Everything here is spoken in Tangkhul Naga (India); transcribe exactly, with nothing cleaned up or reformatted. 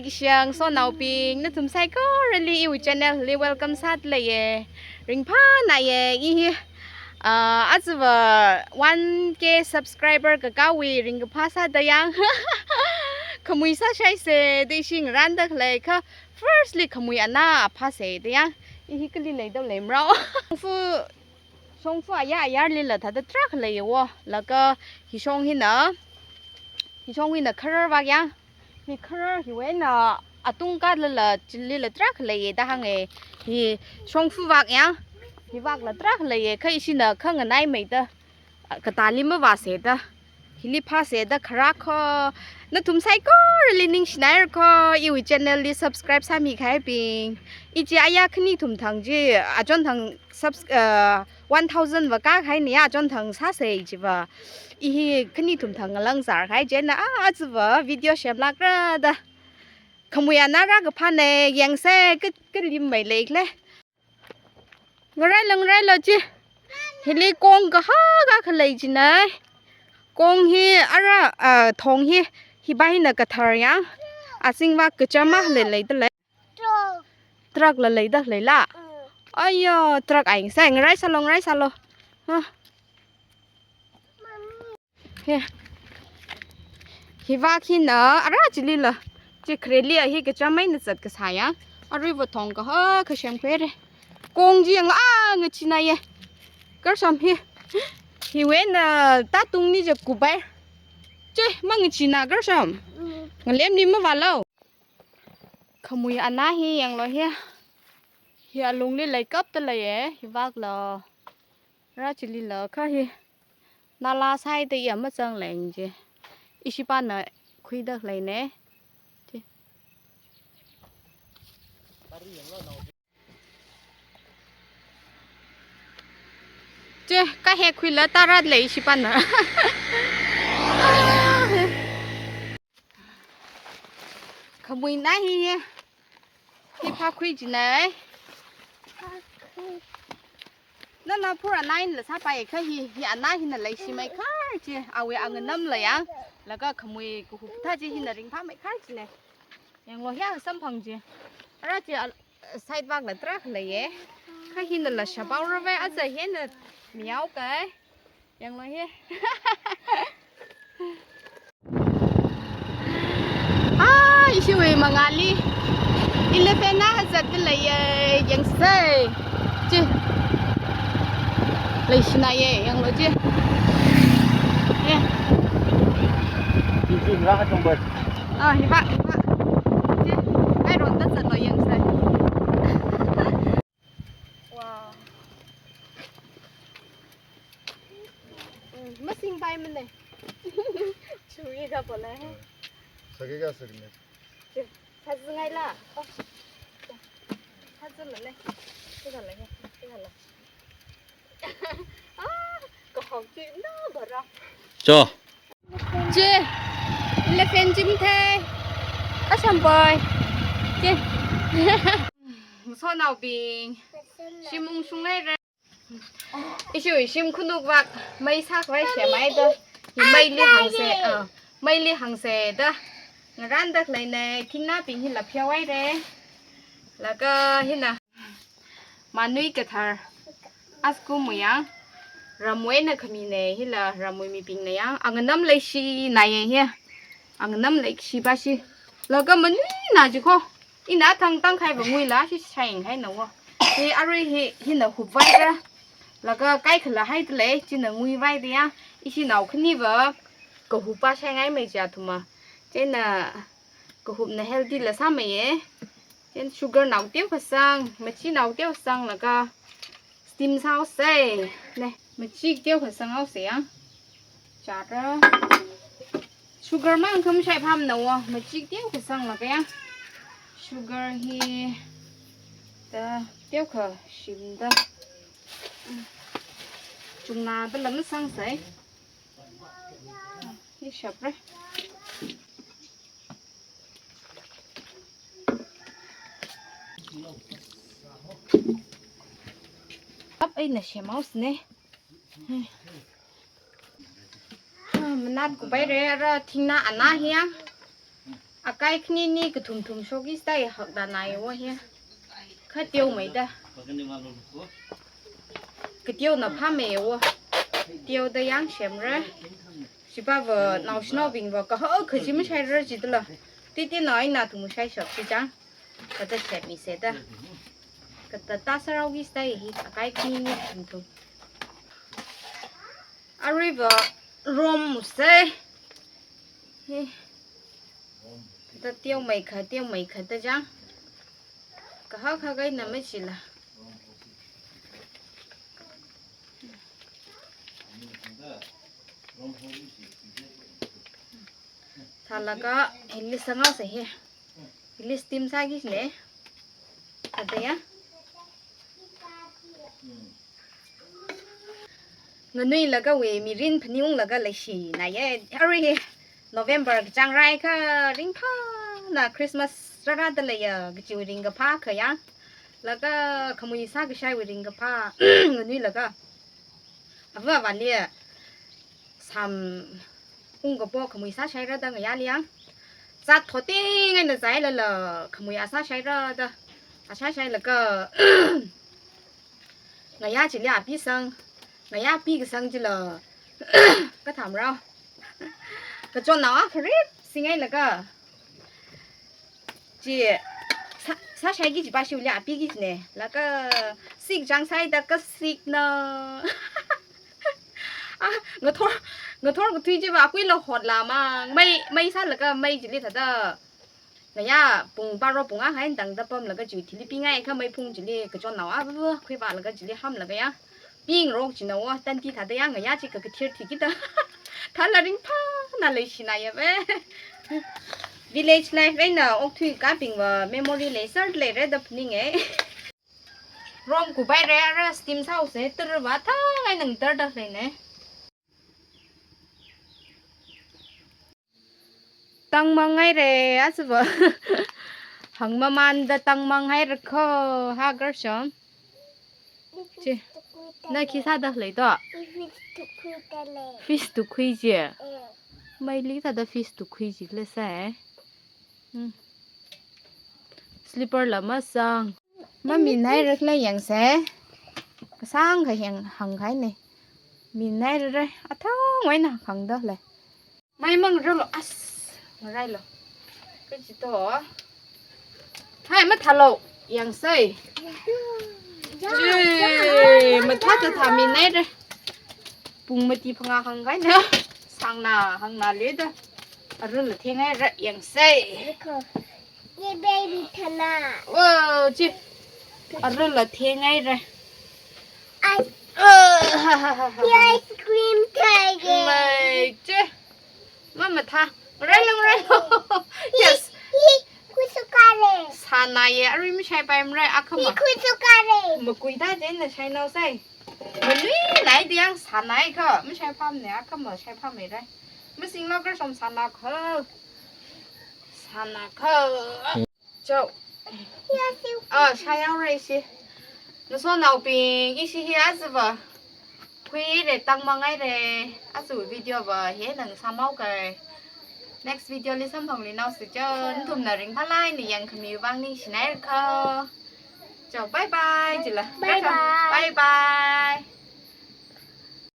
Kashang sonaobing, nathum saikorali iwui channel li welcome sāda leiye. Ringphānaye, i hi, ah, ajava one K subscriber kakāwui ringkaphā sāda yang. Khamui sāshaise, da ishi ngarānda khalei kha, firstly khamui ana phāse da yang. I hi kali leida lei mrao. Shongfa, shongfa ayar ayarlila thāda tarākha leiye wo. Laga hishong hina, hishong hina kharar vak yang. Hi kharar hiwui eina atung katlala chilila tarākha leiye da hānge. Hi shongfa vak yang. Hi vakla tarākha leiye. Kha ishina khanganaimeida, ah, katāli mavāse da. Hili phāse da kharā kho. Nathum saikorali ningshinaira kho, iwui channel li subscribe sāmikahaibing. I chi aya khani thum thang chi, achon thang subs-, uh, one thousand va kākahaina ya, achon thang sāse chiva. I hi khani thum thang ngalang zar kahai chieina, ah, ajava video semlākra da. Khamui ana rākaphāne, yangse, ka, kalim mai leikle. Ngarailo, ngarailo chi. Hili kong kahak akha lei china. Kong hi ara, ah, thong hi, hi baina kathar yang. Asing vak kachama lei leida lei. Truck. Truck la leida leila. Mm. Ayo, truck aing sai, ngarai sālo, ngarai sālo. Ha. He. Hi vak hina, ara chilila. Chi khareli a hi kachamaina zat kasā ya. Aruiva thong kahak akha semkhuire. Kong chi yang, ah, ngachinaye. Karsham hi. Hiwui eina tātungli ja kubai. Che, mangachina karsham. Mm. Ngalemli mavālo. Khamui ana hi yanglo hi. Hi alungli leikapta leiye, hi vaklo. Ara chilila kha hi. Nala sāhaida ya mazang leng chi. Ishipana khuida leine. Chi. Che, kahek khuila tarat lei ishipana. Khamui ana hi, hi phākhui china. Nana phura nine la sāpai kha hi, hi ana hina leishimeikar chi, awui anganamla yang, laga khamui kahup thā chi hina ringphāmeikar china. Yanglo hi samphang chi. Ara chi al-, side vak la tarākha leiye. Kha hinala shabaora vai aja hina miao kai. Yanglo hi. Ah, ishiwui mangāli. Elephant na hazat leiye, yangse. Chi. Leishinaye, yanglo chi. Eh. Chi, chi, ngā ha chungbai. Ah, hi vak, hi vak. Chi. Ai ron ta zatlo yangse. Wow. Mm, masingpaimane. Chuiga pole. Sakega sakne. Che, sazungaila. Oh. Sazunle. Sazunle. Sazunle. Ah, kahok chi na bara. Cho. Che, elephant chi mathei. Kashampoi. Che. Sonaobing. Shim ungshung leire. Ishiwui shim khanuk vak mei sākhavai semhaida. Hi meili hāngse, ah, meili hāngse da. Ngarānda leine, thingnabing hila pheohaire. Laga hina. Manui kathar. Askumwui yang. Ramwui eina khamine hila ramwui mibingna yang. Anganam leishinaye hi. Anganam leishipa shi. Laga manuina chi kho. Ina thang tangkhaiva nguila shi shaing haina wo. Hi arui hi, hina hupvaira. Laga kaikhala haida lei, china nguivaida ya. Ishinao khaniva kahupa shaingaimei chi athuma. China kahupna healthy la sāmeiye. China sugar nao teokha sang, machi nao teo sang laga steam sāhaose. Ne, machi teokha sanghaose ya. Chara. Sugar mang kham shaiphāmana wo, machi teokha sanglaga ya. Sugar hi da teokha shimda. Chungna bala masangse. Hi shapre. Ap eina semhaosne. Ah, manat kupaire ara thingna ana hi ya. Akai khanini kathum thum shokisai hakda nai wo hi. Kha teomeida. Kateona phāmei wo. Teoda yang semra. Shipava naoshinaobingva kaho khaji mashaira jidala. Titi na ina thum shai shok chi chang. Kata semmiseda. Kata ta saraoki stai hi akai khanini thum thum. Aruiva rom musei. Hi. Kata teomei kha, teomei kha ta chang. Kaho kha kaina machila. Thālaga hili sangao se hi. Hili steam sāki ne. Kata ya. Nganuilagawui mirin phaningunglaga leishinaiye. Arui hi November kachāng rai kha ringphāna Christmas rārada leiya kajiwui ringkaphā kha ya. Laga khamui sākashaiwui ringkaphā nganuilaga. Ava avāli sam ungkapo khamui sāshaira da ngayāli yang. Zat thoting eina zailala khamui a sāshaira da. A sāshailaga ngayā chili api sang. Ngayā pi kasang chila. Katham rao. Kachon nao a kharit singailaga. Chi sā, sāshaiki jipa shiwuili apiki ne. Laga sik chang saida kasikna. Ah, ngathor, ngathor kathui chiva akuila hotla mang. Mei, mei sālaga mei chili thāda. Ngayā pung baro pung akha eina tangda pamlaga chi thili pingai kha meiphung chili kachon nao a, khuivālaga chili hamlaga ya. Pingrok china wo, tanti thāda ya ngayā chi kakathir thikida. Thāla ringphāna leishinaiya ve. Village life eina okthui kapingva memory leisār leira da phaninge. Rom kubai re ara steam sāuse, tara va thang eina ngatarda leine. Tangmang haire, achiva. Hangmamanda tangmang haira kho, ha garsham. Chi, na khi sāda leido? Fish tukhuida lei. Fish tukhui chi. Eh. Meili thāda fish tukhui chi le sai. Hmm. Slipper la masang. Mamin haira khala yangse. Kasang kha yang hāngkahai ne. Min haira. Athang eina hāngda lei. Mei mangralo as. Ngarailo. Kaji to. Hai mathālo. Yangse. Chi, mathāda thāmin haira. Pung mati phangā hāngkahai na. Sangna hāngna leda. Arunla theng haira yangse. Ye baby thana. Wo, chi. Arunla theng haira. Ice, uh, ha, ha, ha, ha, ha. Ye ice cream tiger. Mei chi. Mamathā. Ngarailo, ngarailo. Yes. Hi, hi, khuisukare. Sānaiye, arui mashaipaimara, akhama. Hi, khuisukare. Makuida jina shainao sai. Manuinai diang sānai kha, mashaiphāmane, akhama shaiphāmeira. Masinglo garsham sāna kha. Sāna kha. Chao. Ah, shayao re shi. Ngasotnaobing, ishi hi achiva. Khuire, tangmang haire. Achiva video va hi nang sāmao kai. Next video li samphangluinao si chao. Nathumna ringphālāk eina yangkhami vang ningshinaira kho. Chao, bye bye, chila. Bye bye. Bye bye.